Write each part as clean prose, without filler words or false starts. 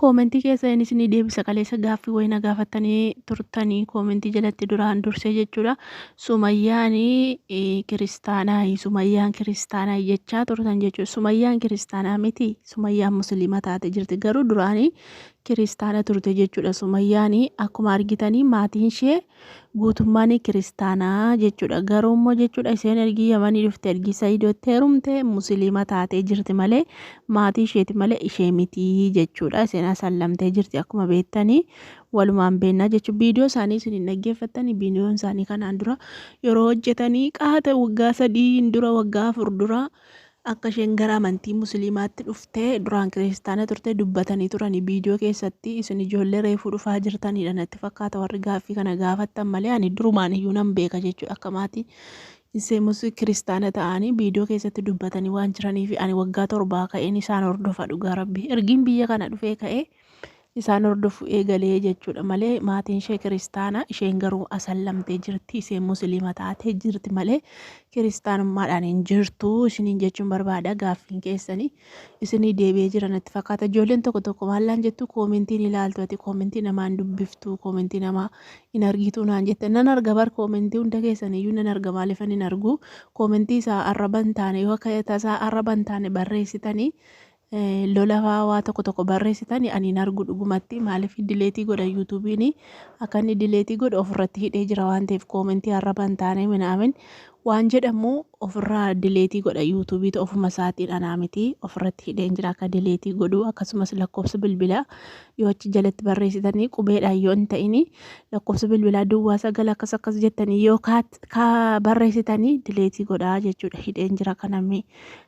Koomentii keessa inni isinii deebisa kaleessa gaaffii wayii na gaafattanii turtanii koomentii jalatti duraan dursee jechuudha. Sumayyaan kiristaanaa sumayyaan kiristaanaa jechaa turtan jechuudha. Sumayyaan kiristaanaa miti sumayyaan musliima taate jirti garuu duraanii kiristaana turte jechuudha. Sumayyaan akkuma argitanii maatiin ishee guutummaan kiristaanaa jechuudha. Garuu immoo jechuudha isheen ergi Yamanii dhufte ergi Sa'iidootti heerumte musliima taatee jirti malee maatii isheeti malee ishee miti jechuudha. Isheen asallamtee jirti akkuma beektanii walumaan beennaa jechuudha. Viidiyoo isaanii isin hin dhaggeeffattanii viidiyoon isaanii kanaan dura yeroo hojjetanii qaata waggaa 3 dura waggaa 4 dura Akka isheen gara amantii musliimaatti dhuftee duraan kiristaana turte dubbatanii turani viidiyoo keessatti isin ijoollee reefuu dhufaa jirtaniidha natti fakkaata warri gaaffii kana gaafattan malee ani durumaan iyyuu nan beeka jechuudha akka maatii isee kiristaana ta'anii viidiyoo keessatti dubbatanii waan jiraniif ani waggaa torbaa ka'een isaan hordofa dhugaa rabbi ergiin biyya kana dhufee ka'ee isaan hordofuu eegalee jechuudha malee maatiin ishee kiristaana isheen garuu asallamtee jirti isheen musliima taatee jirti malee kiristaanummaadhaan hin jirtu isiniin jechuun barbaada gaaffiin keessanii isinii deebi'ee jira natti fakkaata ijoolleen tokko tokko maallaan jettu koomentiin ilaaltu ati koomentii namaa hin dubbiftu koomentii namaa hin argitu naan jette nan arga bar koomentii hunda keessaniyyuu nan arga maaliifan hin argu koomentii isaa arraba hin taane yoo akka tasaa arraba hin taane barreessitanii lola faa waa tokko tokko barreessitani ani hin argu dhugumatti maaliif dileetii godha yuutuubiin akka inni dileetii godhu ofirratti hidhee jira waan ta'eef koomentii arraba hin taane minaamin waan jedhamu ofirraa dileetii godha yuutuubiitu ofuma isaatiin anaa miti ofirratti hidheen jira akka dileetii godhu akkasumas lakkoofsa bilbilaa yoo achi jalatti barreessitanii qubeedhaan yoo hin ta'ini lakkoofsa bilbilaa duwwaa sagal akkas akkas jettanii yoo kaa barreessitanii dileetii godhaa jechuudha hidheen jira kanammi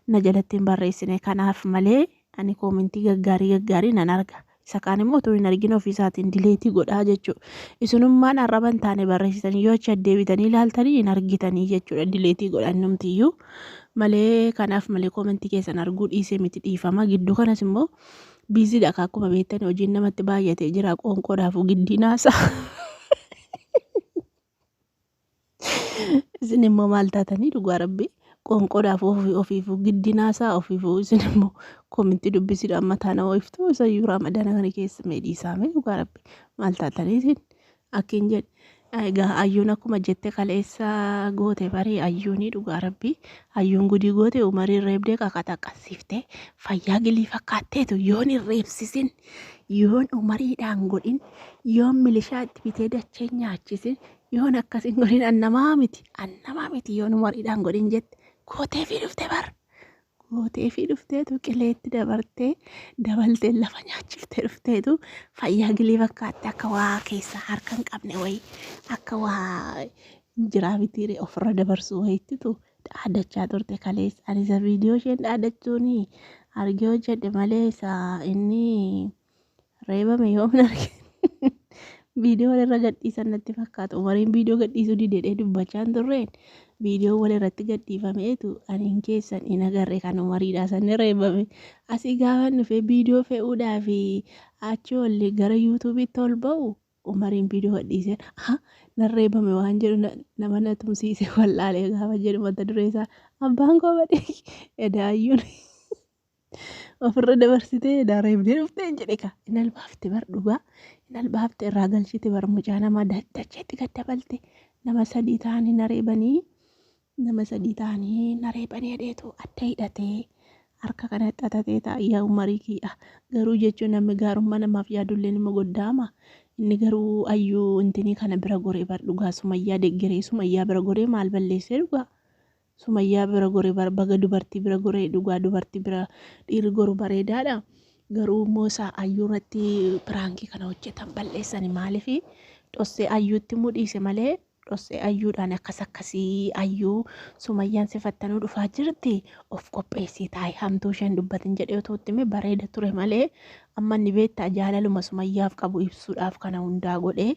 na jalatti hin barreessine kanaaf malee ani koomentii gaggaarii gaggaarii nan arga isa kaan immoo utuu hin argin ofii isaatiin dileetii godhaa jechuudha isinummaan arraba hin taane barreessitan yoo achi addeebitanii ilaaltanii hin argitanii jechuudha dileetii godhan numtiyyuu malee kanaaf malee koomentii keessan arguu dhiisee miti dhiifama gidduu kanas immoo biiziidha akka akkuma beektan hojiin namatti baay'atee jira qoonqoodhaafuu giddiin haasaa Isin immoo maal taatanii dhugaa rabbi qoonqoodhaaf ofii ofiifuu giddinaasaa ofiifuu isin immoo kominti dubbisiidhaan mataa na ho'iftu isayyuu raamadaana kana keessa mee dhiisaa mee dhugaa rabbi maal taatanii isin akkin jedhe egaa ayyuun akkuma jette kaleessa goote barii ayyuunii dhugaa rabbi ayyuun gudii goote umariin reebdee qaqaxaqqasiifte fayyaa gilii fakkaatteetu yoon hin reebsisin yoon umariidhaan godhin yoon milishaa itti bitee dachee nyaachisin Yoon akkas hin godhin an namaa miti an namaa miti yoon umariidhaan godhin jette gooteefii dhufte bar gooteefii dhufteetu qileetti dabartee dabaltee lafa nyaachiftee dhufteetu fayyaa gilii fakkaatte akka waa keessa harka hin qabne wayii akka waa jiraa mitiire ofirra dabarsuu wayittitu dhaadachaa turte kaleessa ani isa viidiyoo isheen dhaadachuun argee hojjedhe malee isa inni Reebame yoom hin argine. Viidiyoo walirra gadhiisan natti fakkaata. Umariin viidiyoo gadhiisuu didedhee dubbachaa hin turreen viidiyoo walirratti gadhiifameetu ani hin keessan hin agarre kan umariidhaa sanni reebame. Asii gaafa dhufee viidiyoo fe'uudhaa fi achi ol gara yuutuubiitti ol ba'u umariin viidiyoo gadhiisee ha nan reebame waan jedhu nama na tumsiise wallaalee gaafa jedhu mata duree isaa abbaan koo badee edaayyuun. Ofirra dabarsitee edaa reebdee dhuftee jedhe kaa. Hin albaafte bar dhugaa. Hin albaafte irraa galchite bar mucaa namaa dacheetti gad dabalte. Nama sadii ta'anii na reebanii. Nama sadii ta'anii na reebanii jedheetu adda hidhatee harka kana xaxatee ta'a yaa umarii kiyya. Garuu jechuun namni gaarummaa namaaf yaadullee nama goddaama. Inni garuu ayyuu intinii kana bira goree bar dhugaa sumayyaa deggeree sumayyaa bira goree maal balleessee dhugaa. Sumayyaa bira gore bar baga dubartii bira gore dhugaa dubartii bira dhiirri goru bareedaadha. Garuu immoo isaa ayyuu irratti piraankii kana hojjetan balleessani maalifi dhossee ayyuutti immoo dhiise malee dhossee ayyuudhaan akkas akkasii ayyuu sumayyaan si fattanuu dhufaa jirti of qopheessii taa'i hamtuu isheen dubbatin jedhee otoo itti hime bareeda ture malee amma inni beektaa jaalaluma sumayyaaf qabu ibsuudhaaf kana hundaa godhee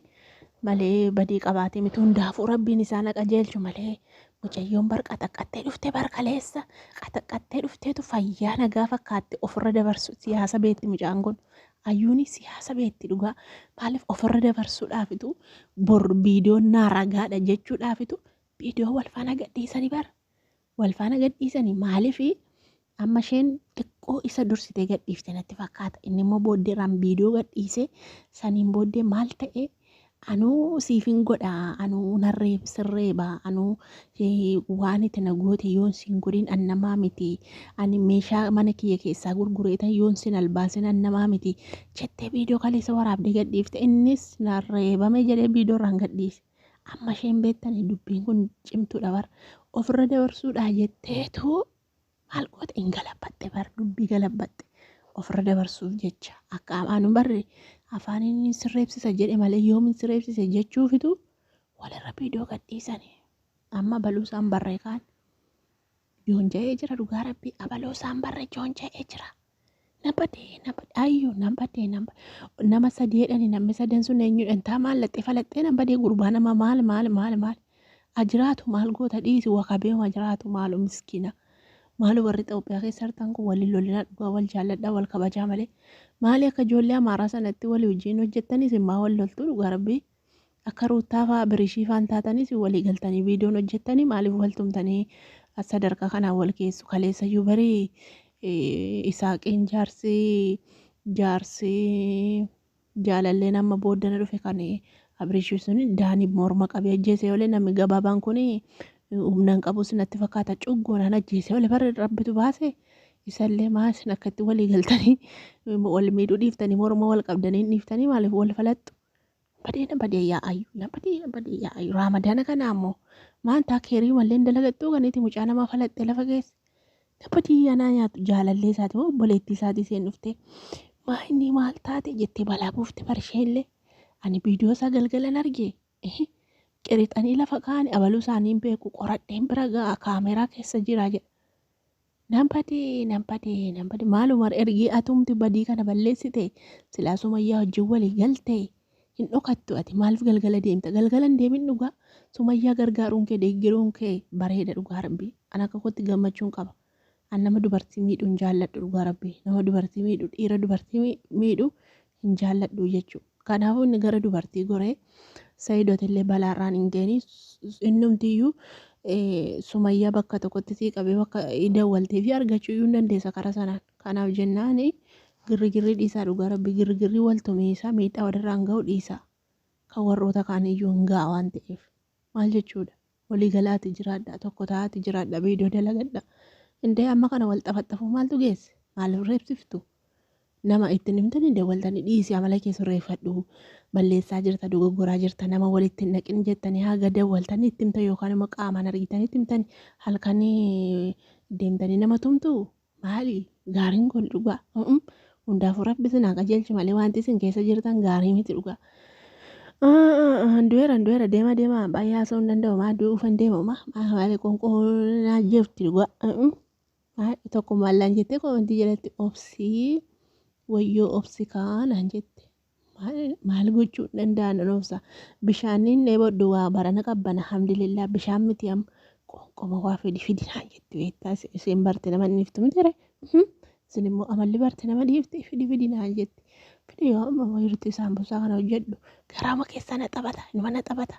malee badii qabaatee miti hundaafuu rabbiin isaan haa qajeelchu malee Mucayyoon bar qaxaqqattee dhufte bar kaleessa qaxaqqattee dhufteetu fayyaa nagaa fakkaatte ofirra dabarsu siyaasa beetti mucaan kun. Ayyuuni siyaasa beetti dhugaa maaliif ofirra dabarsuudhaafitu bor viidiyoon naa ragaadha jechuudhaafitu viidiyoo wal faana gadhiisanii bar wal faana gadhiisanii maaliif Amma isheen xiqqoo isa dursitee gadhiifte natti fakkaata. Inni immoo booddeerraan viidiyoo gadhiise saniin booddee maal ta'e anuu siifin godha anuu narreeb sirreeba anuu waan itti na goote yoon siin godhin an namaa miti ani meeshaa mana kiyya keessaa gurgureetan yoon sin albaasin an namaa miti jettee viidiyoo kaleessa waraabdee gadhiifte innis narreebame jedhee viidiyoo irraan gadhiise. Amma isheen beektanii dubbiin kun cimtuudha bar ofirra dabarsuudha jetteetu maal goote hin galabbatte bar dubbii galabbatte ofirra dabarsuuf jecha akka anu barre afaan inni sirreebsisa jedhe malee yoomin sirreebsise jechuufitu walirra viidiyoo gadhiisani. Amma baluu isaan barree kaan joonja'ee jira dhugaa rabbii abaluu isaan barre joonja'ee jira. Nabadee nabadee ayyuu nabadee nama sadii jedhani namni sadan sun eenyudha intaa maal laxxee falaxxee nabadee gurbaa nama maal maal maal maal ajiraatu maal goota dhiisi wakabeema jiraatu maalu miskiina. Maalu warri Itoophiyaa keessa jirtan kun waliin lolinaa dhugaa wal jaalladhaa wal kabajaa malee maali akka ijoollee Amaaraa sanatti walii wajjin hojjettanis immaa wal loltu dhugaa rabbii akka ruuttaa fa'aa birishii fa'aan taatanis walii galtanii viidiyoon hojjettanii maaliif wal tumtanii sadarkaa kanaan wal keessu kaleessayyuu barii Isaaqiin jaarsi jaarsi jaalalleen amma booddana dhufe kan Abirishii sun daanii morma qabee ajjeese oole namni gabaabaan kun humna hin qabu sinatti fakkaata cuggoonaan ajjeese oole barri rabbitu baase isallee maa isin akkatti walii galtanii wal miidhuu dhiiftanii morma wal qabdanii hin dhiiftanii maaliif wal falaxxu badee na badee yaa'ayyu na badee na badee yaa'ayyu raamadaana kana ammoo maan taa keerii mallee hin dalagattuu kaniiti mucaa namaa falaxxee lafa keessa na badii anaa nyaatu jaalallee isaati moo obboleettii isaatii isheen dhuftee maa inni maal taate jettee balaa buufte barisheenillee ani viidiyoo isaa galgalan arge qirixanii lafa kaa'ani abaluu isaanii hin beeku qoradheen bira ga'a kaameraa keessa jira jedha. Nan badee nan badee nan badee maaluma ergii atumti badii kana balleessite silaa sumayyaa wajjin walii galte hin dhokattu ati maaliif galgala deemta galgala hin deemin dhugaa sumayyaa gargaaruun kee deeggiruun kee bareeda dhugaa rabbii an akka kootti gammachuun qaba. An nama dubartii miidhu hin jaalladhu dhugaa rabbii nama dubartii miidhu dhiira dubartii miidhu hin jaalladhu jechuudha. Kanaafuu inni gara dubartii goree Sayidotillee balaarraan hin geeni innumtiyyuu sumayyaa bakka tokkotti sii qabee bakka dawwaltee fi argachuu iyyuu hin dandeessa karaa sanaan. Kanaaf jennaan girrigirrii dhiisaa dhugaa rabbii girrigirrii wal tumiisaa miidhaa walirraan ga'u dhiisaa. Kan warroota kaaniyyuu hin ga'a waan ta'eef. Maal jechuudha? Walii galaati jiraadha tokko ta'aati jiraadha viidiyoo dalagadha. Indee amma kana wal xafaxafuu maaltu geesse? Maaliif reebsiftu? Nama ittiin himtanii dawwaltanii dhiisi amala kee sirreeffadhu balleessaa jirta dogoggoraa jirta nama walitti hin naqin jettanii haga dawwaltanii itti himtan yookaan immoo qaamaan argitanii itti himtan halkanii deemtanii nama tumtu maali gaariin kun dhugaa hundaafuu rabbi isin haa qajeelchu malee wanti isin keessa jirtan gaarii miti dhugaa. Du'eera du'eera deema deema baay'ee haasa'uu hin danda'u maa du'uufan deema maa maali qoonqoo naa jeefti dhugaa. Tokko maallaan jettee komentii jalatti obsii wayyoo obsi kaa naan jette. Maal gochuu danda'an nan obsa. Bishaaniin dheebodhu waa barana qabbana alhamdulillah bishaan miti amma qoonqoma waa fidi fidi naan jette beektaa isheen barte nama dhiiftu miti ree. Isin immoo amalli barte nama dhiifte fidi fidi naan jette. Fidi yoo amma wayirti saambusaa kana hojjedhu garaama keessa na taphata inuma na taphata.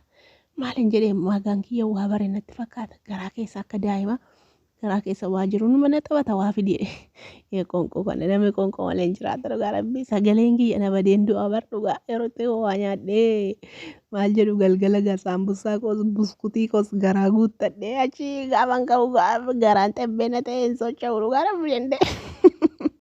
Maalin jedhee magaan kiyya waa bare natti fakkaata garaa keessa akka daa'ima garaa keessa waa jiru numa na taphata waa fidi jedhe. Qoonqoo kana namni qoonqoo malee hin jiraatu dhugaa rabbii sagaleen kiyya na badeen du'a bar dhugaa yeroo ta'e waa nyaadhee maal jedhu galgala gaa saambusaa koos buskutii koos garaa guuttadhee achi gaafan qabu garaan xebbee na ta'e hin socho'u dhugaa rabbii danda'e.